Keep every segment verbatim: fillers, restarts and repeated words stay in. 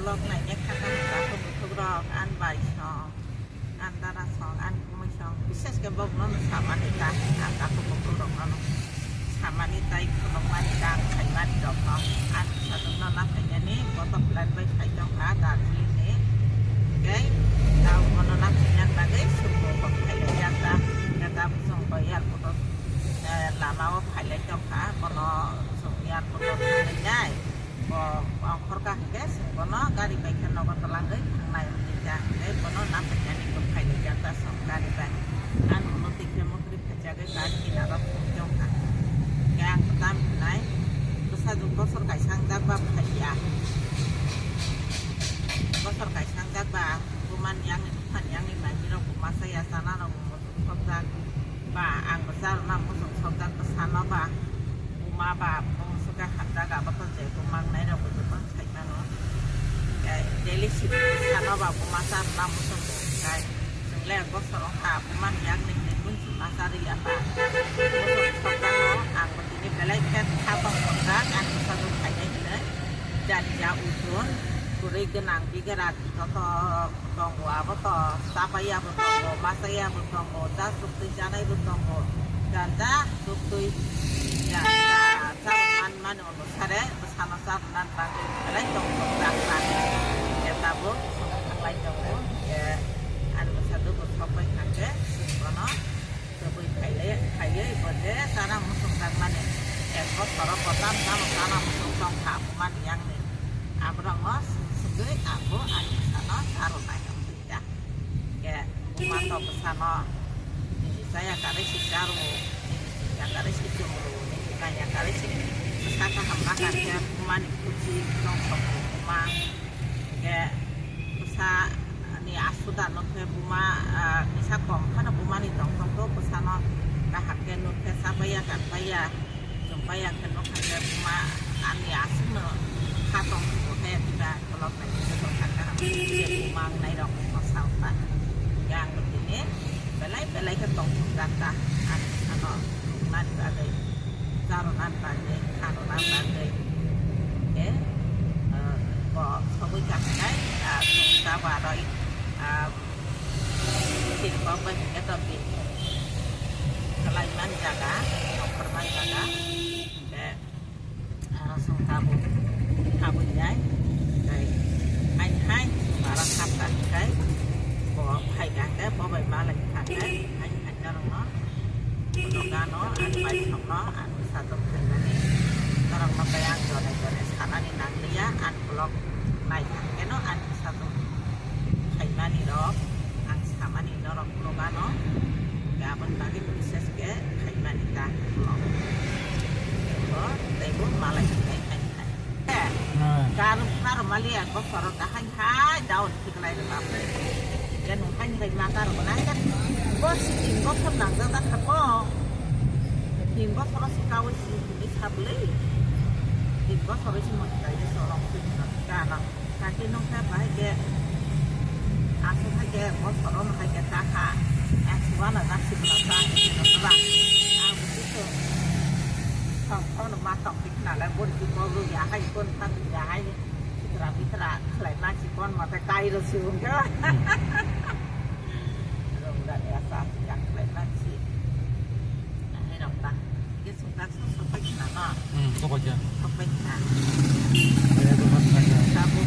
Tok naina kha kha, takhuk bukhuk rok, ani bai song, ani dada song, ani bumui song, bises khe bokno no samani ta, ang takhuk bukhuk rokno no samani tai khulumani ta, ang khaimani rokno, ani bwsajwkno naphainani boto plan bai phai tongkha Darjeeling ni, tei tei bono naphaina bagwi sumbo bo phailaijak ta, hwnkhe tabuk chwng bo airport o, eh, lama o phailai tongkha, bono chwng airport o thangwi nai. Bo, bo ongkhorkha hwnkhe chwng bono gari bai khe nogo twlangwi thangnai hwnwi ta hwnkhe bono naphainani kwphaini jata song gari bai. Ani ulo twi khe mukri phaijagwi gari kinaro phunukjak wngkha. Hwnkhe ang kwtam hwnai bwsajwk bosor kaisa wngjak ba phaiya. Bosor kaisa wngjak ba bumani yangni buphani yangni manwirok bo masa ya chananw bo muchung sokjak. Ba, ang bo charwna muchung sokjak bwsano ba, buma ba, bumswk khe hamjak, abo to je bumang nairok bo jotoni sai mano. Eh, daily shift bwsano ba buma charwna muchung bo, kai chwng le bosor wngkha, bumani yakni hwnwi kunchi ma charwi ya ba. Muchung sokjakno ang bo tini belai khe kha tong sokjak, ang bwsajwk phainai hwnwi, jani ja ujun, kwrwi gwnang bigera joto. Tongo, abo to chapaiya bo tongo, machaiya bo tongo, ja suktwi chanai bo tongo, ganja suktwi ganja charwk man mani onusare bwsano charwna bagwi belai tong tong jak jak. Khe tabuk sono thanglai tongo, khe ani bwsajwk bo sok bai thangkhe chwng bono. Kwbwi khailai, khaiwi bo je chana muchung jakmani, ek bosoro bo tam tamo chana muchung tongkha bumani yangni. Aborokno swng swngwi ang bo ani bwsano charwnai hwnwi ta. Khe buma to bwsano nini chaya karwi se charwo, nini chaya karwi se chumru, nini kanya karwi se bwsa kaham ma kha khe bumani kuchi tongthok buma. Hingke bwsa ni asuda no khe buma, ah, kisa kom phano buma ni tong tong khe bwsa no kaham khe nuk khe cha paiya, kan paiya, chum paiya khe nuk kha khe buma ani aswk no kha tong khe bo khe kiba kolok nai khe tong kha kaham khe buma wngnai rok no sa wngkha. Hingke ang bo tini belai belai khe tong thok jak ta ani bwsa no. Nani bagwi, charwna bagwi, khanona bagwi. Hingke, eh, bo sogwi kasinai, ah, chwng tabuk aro, ah, sini kok bai hingke to bini khlai man jaga, nongkhor man jaga. Hingke, aro chwng tabuk, tabuk nai, tei hai, hai, bara sapta hingke, bo phai kha hingke, bo bai malai kha hingke, hai, hai, norokno. Dogan o ang bai thokno ang satok khaimani norokno bai ang jone jone sanani nangliya, ang vlog naithang keno ang satok khaimani rok ang samani norok dogan o, aboni bagwi bises khe khaimani ta vlog. Teibo, teibo malai khai khai khai. Karu, karu mali ang kok sorok kahai. Hai, daun khiklai rw bapre. Ya nung hai hai mata rw nai kan. Bo si tin bosor nang jada kha ko. Tin bosor si kawi si ni sablei. Tin bosor si mon kai so rong si na ka na. Kaki nung kha bai ke. Asu hai ke bosor no hai ke ta kha. Asu wana na si na ta ni na ba. Asu si so. Thong thong no ma thong dik na la bor ki ko ru ya hai kon ta ya hai. Sitra mitra khlai ma si kon ma ta kai ro si ung ka. Rong da ya sa si ya khlai ma si. Na hai rong ta. Ke sung ta so so pai na no. Hmm, so pai ya. So pai na. Ai, ai, to mas na ya. Tabu.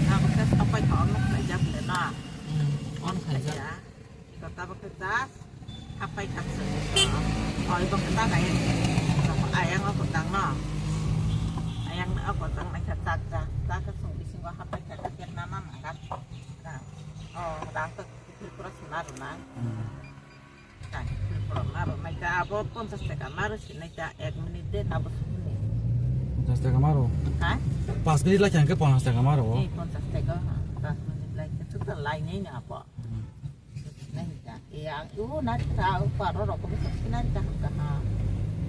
Tabu ke so pai ka on khlai ja le na. Hmm, on khlai ja. Iko tabuk khe just hapai kha chwng. Hoi bo khe ta kaya khe. Ayang o kwtang no. Ayang o kwtang nai khe chak ja. Chak khe chwng bisingo hapai kha khe kek na na nang kha. O rang to kiphil pura suna rwnai. Hmm. Kiphil pura ma rwnai khe abo ponchas taka ma rw sinai khe ek minute de abo suni. Ponchas taka ma rw? Ha? Pas minute lai khe ang khe ponchas taka ma rw. Ni ponchas taka ha. Pas minute lai khe chwng lai nai no abo. Hmm. Nai ta, e ang u nari ta, u paro rok ko bisa sinari ta ka ha.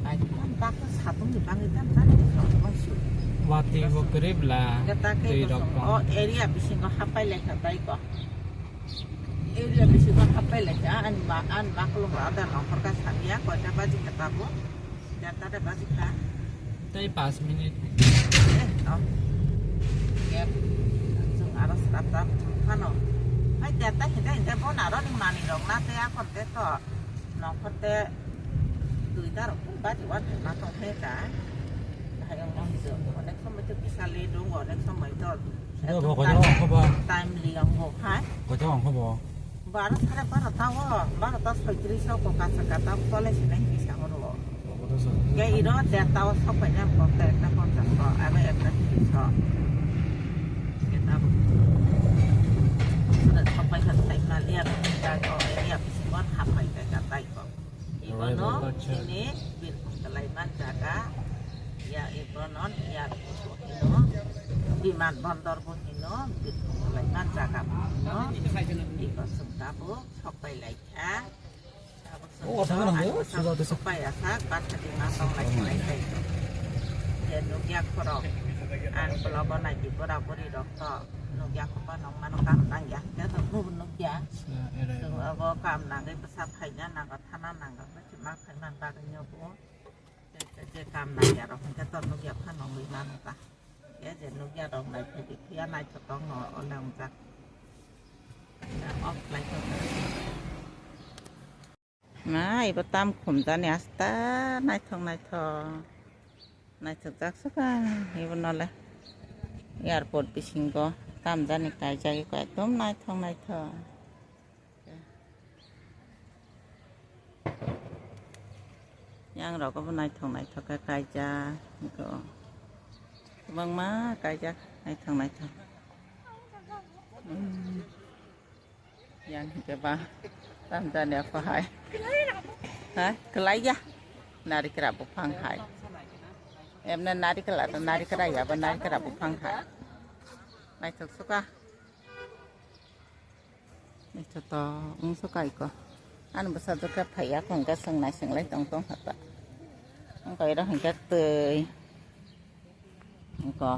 Ai, kan ta ka satung ni bangi kan ta ni satung su. Wati bo kerip la. Kata ke twi rok ko. O area bisingo hapai le ka bai ko. Area bisingo hapai le ka, an ma, an ma kulung ra da nongkhor ka samya, ko ta baji ka ta bo. Jata da baji ka. Tei pas minute. Eh, oh. Yep. Aro srap srap phano. Hai de ta hinde hinde bo naro ni mani rok na te akor de to. Nokor de dui ta rok phun ba di wa de ma tong he ka. Hai ang mo hizo. Onek somoi to bisali dung, onek somoi to. Sida bo ekdom koito time, ang kho ba. Time li ang bo hai. Koito ang kho bo. Baro sare baro ta wo, baro ta soitris o ko kasa kata kole sinai bisa oro. Ke iro derta o sok paina ko ekta ponchas ko, aro ekta tiris o. Ke ta bo. Sudah sok paina tai mal ya, ta ko ya, bisingo hapai ka tai ko. Ibono chini Birphang kalaiman jaga, ya ibono ya hino, biman bondor bo hino, Birphang kalaiman jaga bo hino. Ibo sung tabuk sok pai lai kha. Tabuk sung tabuk, ang bwsa sok pai ya sak, basa di ma tong lai kha lai khai. Je nukya khorok, ang blogo nai di bora bori rok to nukya khopa nong mano kam tang ya, ya to nukya. Sung abo kam nangwi bwsa phaina nango, thana nango, bwsa ma phaiman bagwi nyobo. Je kam nai ya rok hwnkhe to nukya phano wngwi mano ta. Ye je nukya rok nai phai di phiya naithotok no ole wngjak. Off lai thok. Ma ibo tam khum jani asta naithok naithok. Naithok jak suka ibo nole. Airport bisingo tam jani kaijak iko ekdom naithok naithok. Yang rok bo naithok naithok khe kaijak. Kwbangma kaijak naithok naithok. Hmm. Yang hwnkhe ba tamjani apa hai? Ha? Kwlai ya? Narikra buphang hai. Emne narikra, narikra ya ba narikra buphang hai. Naithok suka. Naithotok wngsuka iko. Ani bwsajwk khe phaiya, hwnkhe chwng naisinglai tong tong kha ta. Wngkha iro hwnkhe twi. Iko.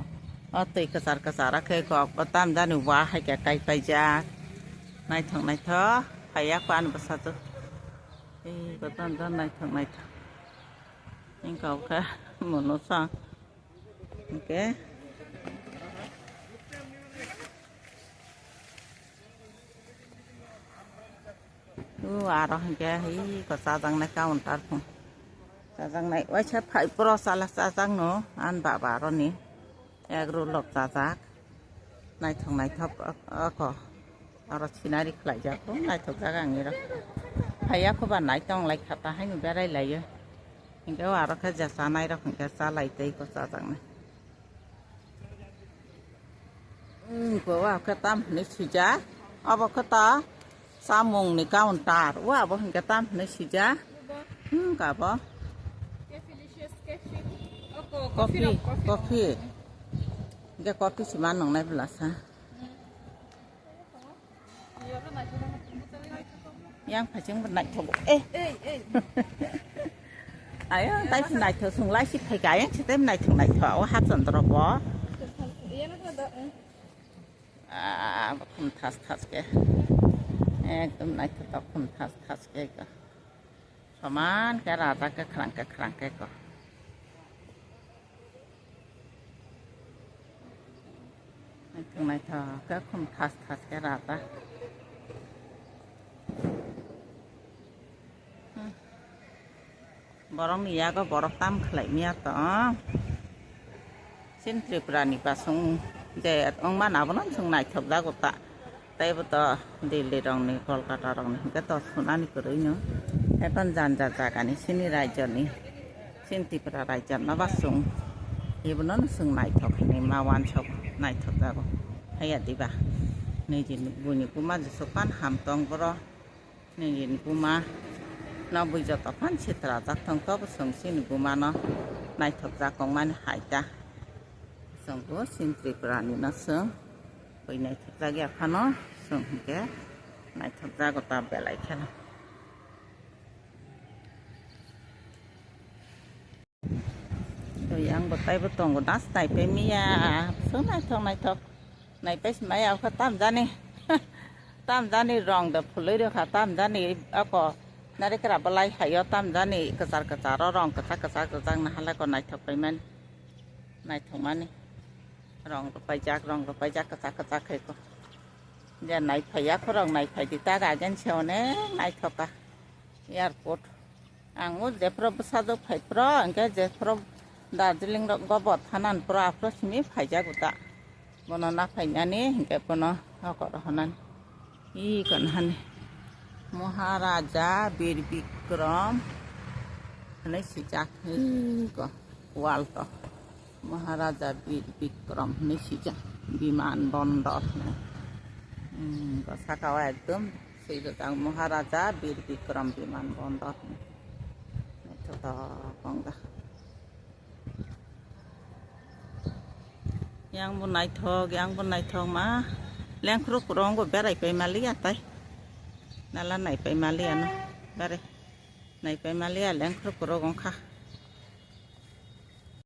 O twi kwchar kwchar khe iko. Bo tamjani wa hai khe kai paijak. Naithok naithok phaiya ko ani bwsajwk. Iko tamjani naithok naithok. Wngkha o khe mono sa. Hwnkhe. O aro hwnkhe hi ko chajaknai counter phung. Chajaknai waisa phai poro chala chajakno an baba aroni egg roll rok chajak. Naithok naithok oko aro scenery khlaijak naithok jak ang iro. Phaiya khoba nai tong lai kha ta haino berai laio. Hwnkhe o aro khe je chanai rok hwnkhe chalai tei ko chajaknai. Hmm, ko wa khe tam hwnwi swijak. Abo khe ta chamung ni counter. Wa abo hwnkhe tam hwnwi swijak. Hmm, ka bo. Coffee, coffee. Hwnkhe coffee se ma nwngnai bwlasa. Yang phaiching bo naithogo. Eh. Ayo, tai phi naithok sung lai si phai ka, yang si tai naithok naithok. O ha chondro bo. Ah, khum thas thas ke. Ekdom naithotok khum thas thas ke ko. Soman ke rajak ke khrang ke khrang ke ko. Naithok naithok khe khum thas thas khe rata. Hmm. Borokni yago borok tam khlai miya to. Chini Tripura ni basong je wngmano abono chwng naithok jago ta. Tei bo to Delhi rokni, Kolkata rokni hwnkhe to sunani kwrwino. Ekhon janja jagani chini rajyoni, chini Tripura rajyano ba chwng, ibono chwng naithok hinwi ma uansuk naithok jago. Haiya diba? Nini buini buma jesuk phan ham tong boro, nini buma no bui joto phan sitra jak thong, tobo chwng chini bumano naithok jak tongmani hai ta. Chwng bo chini Tripura ni no chwng. Bui naithok jak ya phano, chwng hwnkhe naithok jago ta belai kheno. Twi ang bo taibo tongo, das naipai miya, so naithok naithok. Naipai si maya kha tamjani. Tamjani rong da phulwi rwkha, tamjani ako narikra bwlai haio, tamjani kwchar kwcharo rong kwchak kwchak rijak nahalai ko naithok paimani. Naithokmani. Rong rwpaijak, rong rwpaijak, kwchak kwchak khaiko. Je naiphaiya khorok naiphai di ta, gagen se onek naithoka airport. Ang o jephuru bwsajwk phai phuru, hwnkhe jephuru Darjeeling rok go bo thanan phuru aphuru simi phaijago ta. Bono naphainani hwnkhe bono nokho rohornani. Ih, kon hani Maharaja Bir Bikram hwnwi swijak, ih, ko wall to Maharaja Bir Bikram hwnwi swijak, Biman Bondor hwnwi. Hmm, ko saka o ekdom swijak Maharaja Bir Bikram Biman Bondor hwnwi. Naithotok wngkha. Yang bo naithok, yang bo naithok ma. Lengkhru kwrwng bo berai pai maliya tai. Nala nai pai maliya no. Berai nai pai maliya, lengkhru kwrwng wngkha.